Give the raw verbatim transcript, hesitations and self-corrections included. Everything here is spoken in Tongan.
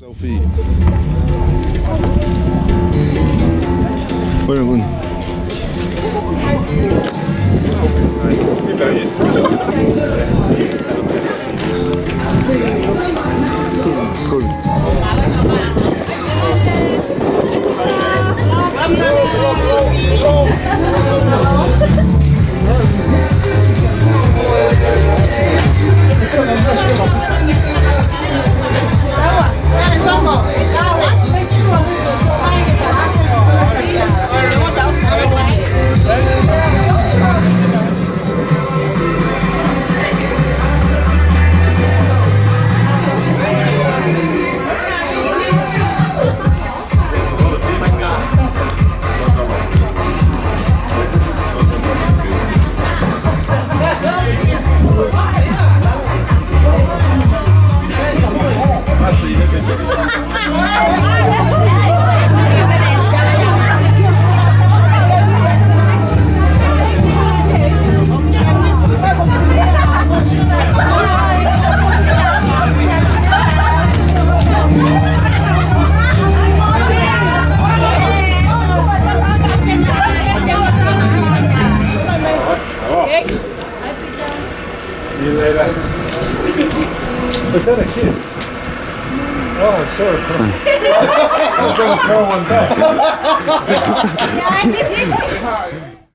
Selfie. Bueno, bueno. Cool. See you later. Was that a kiss? Oh, sure. I'm gonna throw one back.